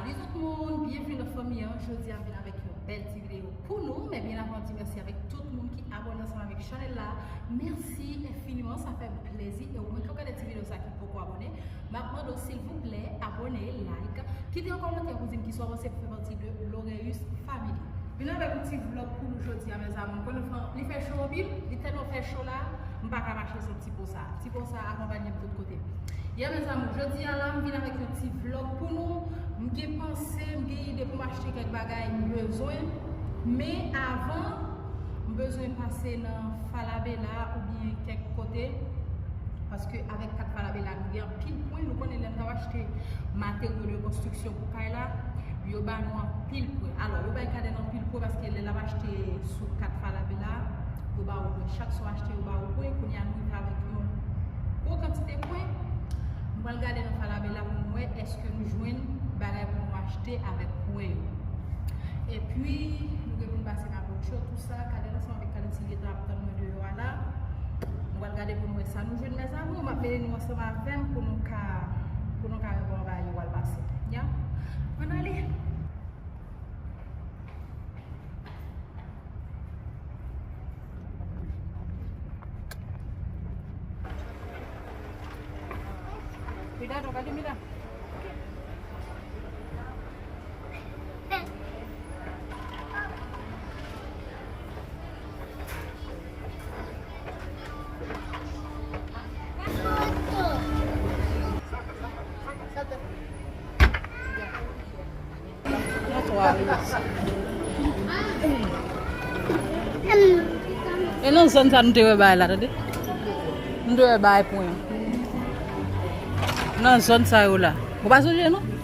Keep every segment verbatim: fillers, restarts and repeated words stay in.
Salut tout moun, byenveni nan fanmi an. Jodi a m vin avèk yon bèl ti videyo pou nou. Men byen avan, di mèsi avèk tout moun ki abòne ansanm avèk chanèl la. Mèsi enfiniman, sa fè m plezi. E ou menm ki ap gade ti videyo sa ki poko abòne, m ap mande w silvouplè abòne, like, kite yon kòmantè pou di m kisa w panse pou fè pati de Loreus Family. Vin avèk yon ti vlòg pou nou jodi a, mezanmi. M konnen fè, li fè cho anpil, li tèlman fè cho la, m pa ka mache san ti po sa. Ti po sa akonpanye m tout kote. Ya, mezanmi, jodi a la, m vin avèk yon ti vlòg pou nou. M gen panse, m gen ide pou m achte kèk bagay m bezwen. Men avan, m bezwen pase nan Falabella oubyen kèk kote. Paske avèk kat Falabella, nou gen anpil pwen. Nou konnen lè n t ap achte materyo de konstriksyon pou kay la, yo ba nou anpil pwen. Alò, yo bay Kaden anpil pwen paske lè l ap achte sou kat Falabella, yo ba ou pwen. Chak sa w achte, yo ba ou pwen. Kounye a, nou rive avèk yon gwo kantite pwen. Nou pral gade nan Falabella pou nou wè èske nou jwenn bagay pou nou achte avèk pwen yo. Epi, nou gen pou n pase nan Ocho, tou sa, Kaden ansanm avèk Kaden si li t ap tann mwen deyò a la. Nou pral gade pou nou wè sa nou jwenn, mezanmi. M ap mennen nou ansanm avè m pou nou ka, pou nou ka wè kòman bagay yo pral pase. Ya? Ann ale. Cuidado, Calimira. E nan zòn sa nou te wè bagay la, tande? Nou te wè bagay pwen an. Nan zòn sa yo la. Ou pa sonje, non?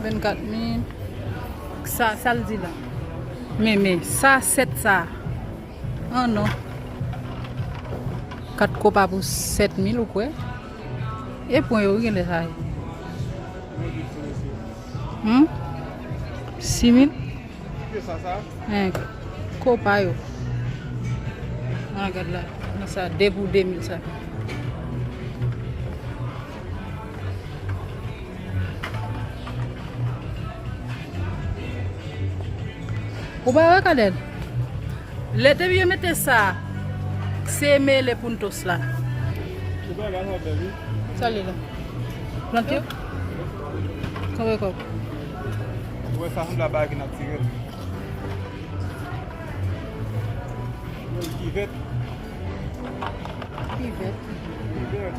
Vennkat mil. Sa, sa l di la. Men, men, sa, sèt sa. Ah non. Kat kopa pou sèt mil, ou kwè? E pwen yo, wi, genlè sa ye. Hmm? Sis mil? Ki sa, sa? Hein, kopa yo. Ah, gad la. Nan sa, de pou de mil sa. Ou pa wè, Kadèl? Lè depi yo mete sa, se mele puntos la. Ou pa wè sa bèl, wi. Sa li la? Plante yo? Kanpe kòk. Ou wè sa sanble a bagay ki n ap tire. Kivèt. Kivèt. Kivèt.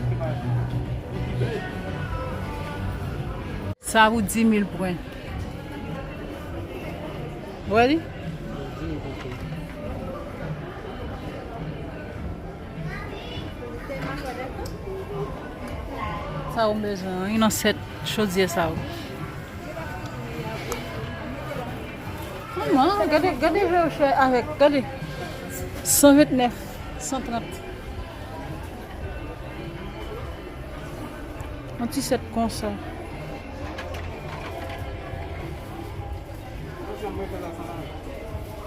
Sa pou dis mil pwen. Ou wè li? Sa ou bezwen, wi, nan sèt chodyè sa yo. Manman, gade, gade vè yo chè avèk, gade. San vennèf, san trant. Yon ti sèt konsa.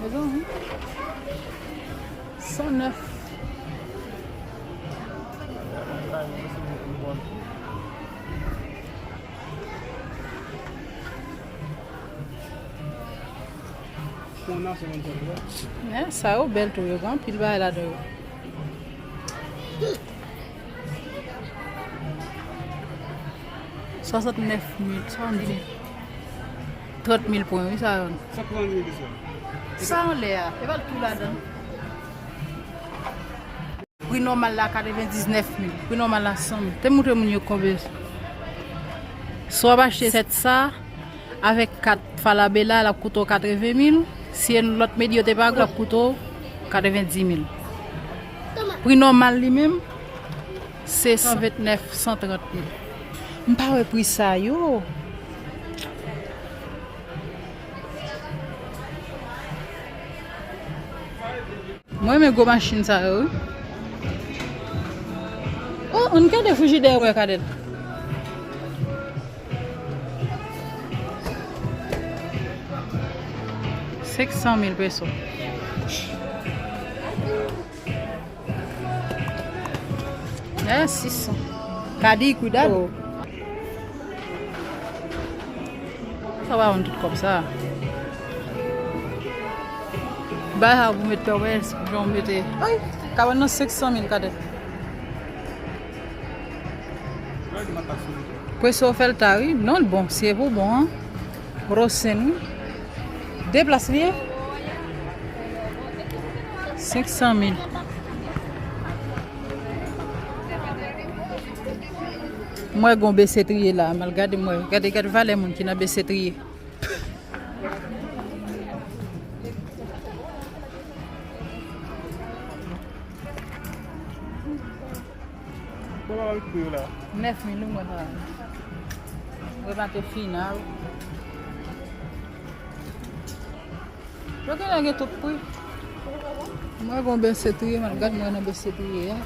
Mezanmi. San nèf. Men sa yo bèl tou, yo gen anpil bagay ladan yo. Swasantnèf mil, sa ann di trant mil pwen, wi, sa yo. Sa anlè a, e pa l tou ladan. Pri nòmal la katrevendiznèf mil. Pri nòmal la san mil. Te montre moun yo konbyen. Si w ap achte sèt sa, avèk kat Falabella, l ap koute w katreven mil. Si e lòt medya yo te pa gwo, l ap koute w katrevendis mil. Pri nòmal li menm, se san vennèf, san trant mil. M pa wè pri sa yo. Mwen renmen gwo machin sa yo, wi. Oh, ann gade frijidè yo, wè, Kadèt. Senk san mil peso. Eh, sis san. Kadi, kuidado. Sa pa vann tout kòb sa. Bay sa pou met pèwès, jan w mete. Ay, ka vann nan senk san mil, Kadèt. Pweso fè l ta, wi. Non, l bon, si e pou bon, an. Rosen, wi. De plas li ye? Senk san mil. Mwen gon besetriye la, m al gade mwen. Gade, gade valè moun ki nan besetriye. Bon, avèk pri yo la. Nèf mil, wi, mwen sa. Remate final. Yo genlè gen tout pri. Mwen gon besetriye, mwen gad mwen nan besetriye a.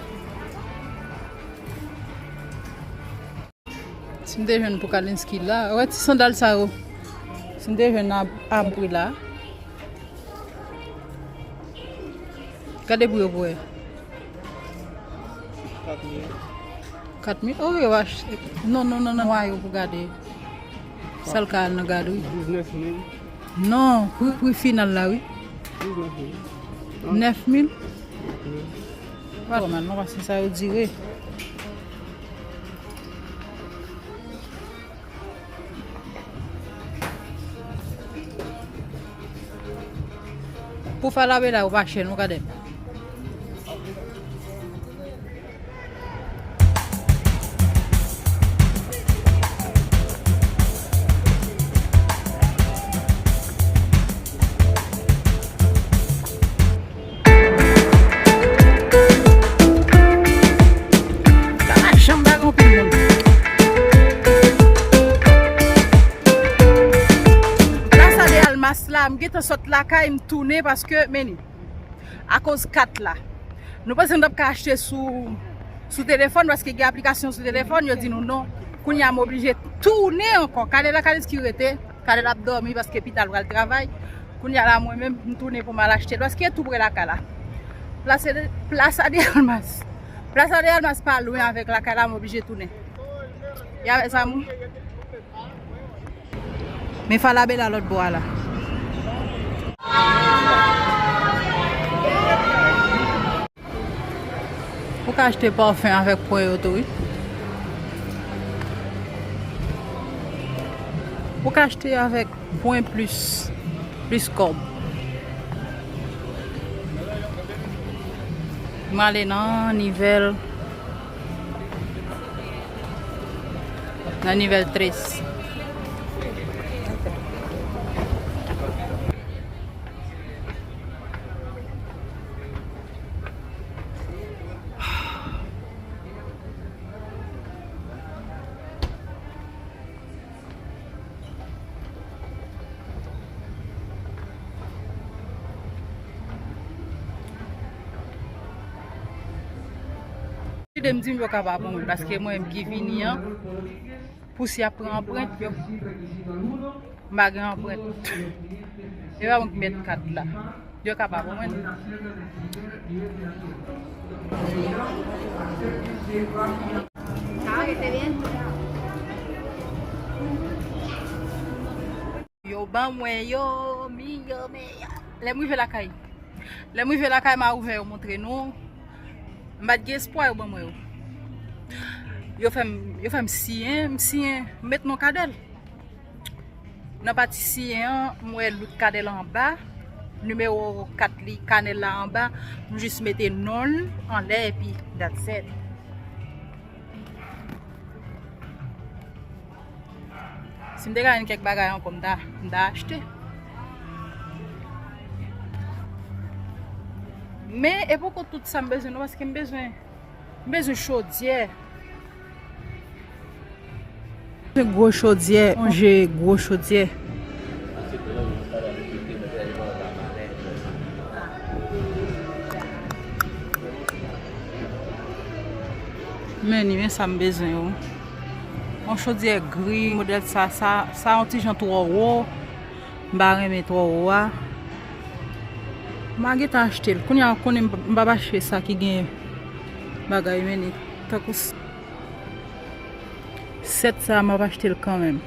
Si m te jwenn pou Kalinski la, wè ti sandal sa yo. Si m te jwenn a, a pri la. Gade pou yo pou wè. Kat mil. Kat mil? Oh, yo achte. Non, non, non, non, wa yo pou gade. Sa l ka al nan gadri. Diznèf mil. Non, pri, pri final la, wi. Diznèf mil. Nèf mil? Wi. Pa twò mal, non, paske sa yo dire. Pou Falabella, ou pa chè, non, Kadèt. Sa pa janm pa gen anpil moun. Plaza de Almas la, m gentan sot lakay, m tounen paske, men, akoz kat la. Nou panse nou t ap ka achte sou, sou telefòn, paske gen aplikasyon sou telefòn, yo di nou non. Kounye a m oblije tounen ankò. Kadèt la, Kalinski rete, Kadèt ap dòmi paske pita l pral travay. Kounye a la, mwen menm, m tounen pou m al achte l, paske tou pre lakay la. Plaza de, Plaza de Almas. Plaza de Almas pa lwen avèk lakay la, m oblije tounen. Y a sa moun. Men Falabella lòt bò a la. Ou ka achte pafen avèk pwen yo tou, wi. Ou ka achte avèk pwen plis, plis kòb. M ale nan nivèl. Nan nivèl tres. Ede m di m yo ka pa bon, paske mwen menm ki vini an, pou si y ap pran anprent yo. M pa gen anprent. E pa mwen ki mèt kat la. Yo ka pa konprann. Yo ban mwen yo, mi yo, men yo. Lè m rive lakay. Lè m rive lakay, m a ouvè yo montre nou. M pa t gen espwa yo ban mwen yo. Yo fè m, yo fè m siyen, m siyen, m met non Kadèl. Nan pati siyen an, m wè lout Kadèl anba, nimewo kat li, kanèl la anba, m jis mete non l anlè epi that's it. Si m te ka jwenn kèk bagay ankò, m ta, m ta achte. Men, e poko tout sa m bezwen non, paske m bezwen M bezwen chodyè. Gwo chodyè, on je gwo chodyè. Men ni men sa m bezwen yo. Yon chodyè gri, modèl sa, sa, sa yon ti jan twò wo. M pa renmen twò wo a. M a gentan achte l. Kounye a, konnen m p ap achte sa ki gen bagay, men ni tankou s-, sèt sa, m ap achte l kanmenm.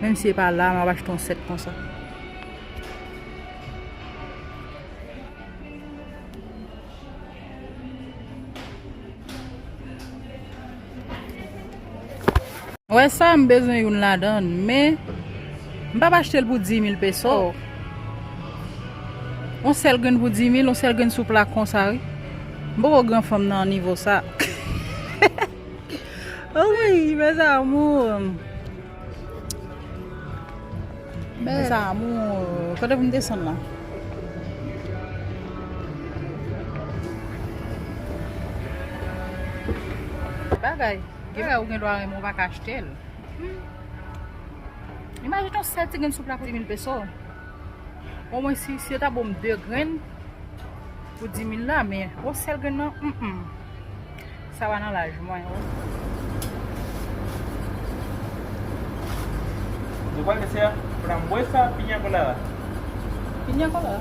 Menm si e pa la, m ap achte yon sèt konsa. Wè sa, m bezwen youn ladan, men m p ap achte l pou dis mil peso. Yon sèl grenn pou dis mil, yon sèl grenn sou pla konsa, wi. M poko gran fanm nan nivo sa. Wi, mes amours. Mes amours, kote pou m desann la? Bagay, gen bagay ou gen dwa renmen, ou pa ka achte l. Hmm. Imajine yon sèl ti grenn sou pla pou dis mil peso. Omwen si, si yo ta ban m de grenn pou dis mil la, men yon sèl grenn nan, mm, mm. Sa pa nan laj mwen, wi. Nou pral fè sa, framboesa piña colada. Piña colada.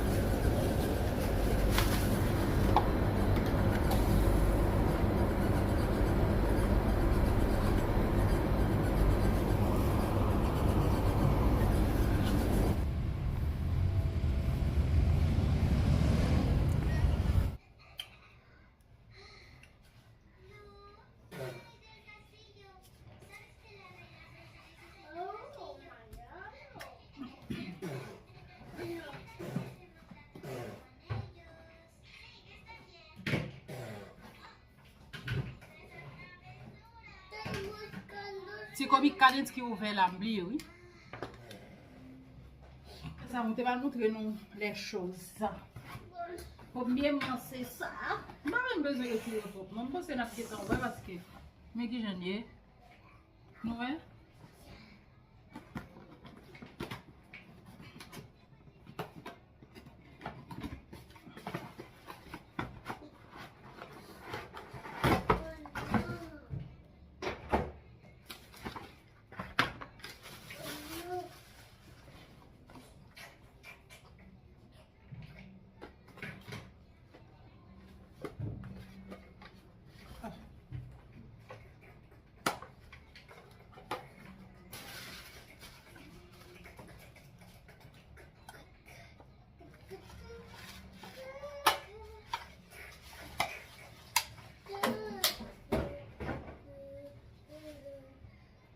Se komi kadens ki ouvè la, m bliye, wi. Sa, mwen te pral montre nou les choses. Premyèman, se sa. M pa menm bezwen retire twòp, non. M panse n ap gentan wè, paske, men kijan l ye. Nou wè?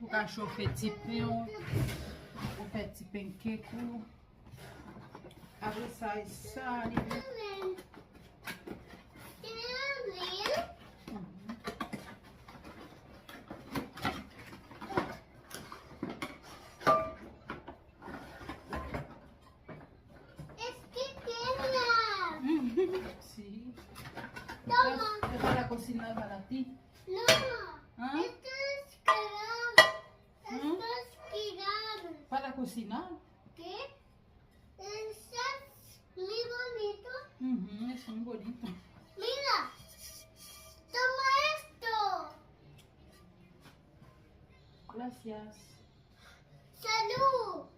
Ou ka chofe ti pen w, ou fè ti pancake ou. Apre sa, e sa li. Si. Toma. E pa la cocina para ti. No. Hã? Esto es quedado. Hã? Esto es quedado. Para cocinar. ¿Qué? Eso es muy bonito. Mhm, es muy bonito. Mira, toma esto. Gracias. Salud.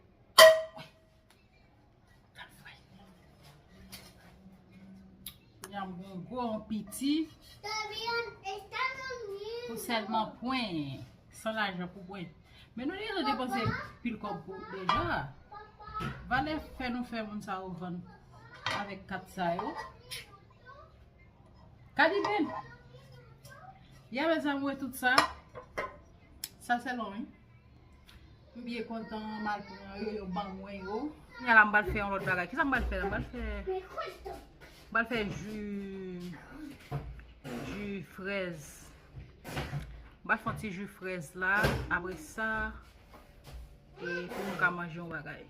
Yanm bon gwo yon piti. Pou sèlman pwen. San lajan pou pwen. Men nou deja depanse pil kòb pou deja. Valè fè nou fè moun sa yo vann avèk kat sa yo. Kadiben. Ya, mezanmi, tout sa. Sa se lon, wi. M byen kontan, m al pran yo, yo ban mwen yo. Kounye a la, m pral fè yon lòt bagay. Kisa m pral fè la? M pral fè, m pral fè ji, ji frèz. M pral fè yon ti ji frèz la. Apre sa, e pou nou ka manje yon bagay.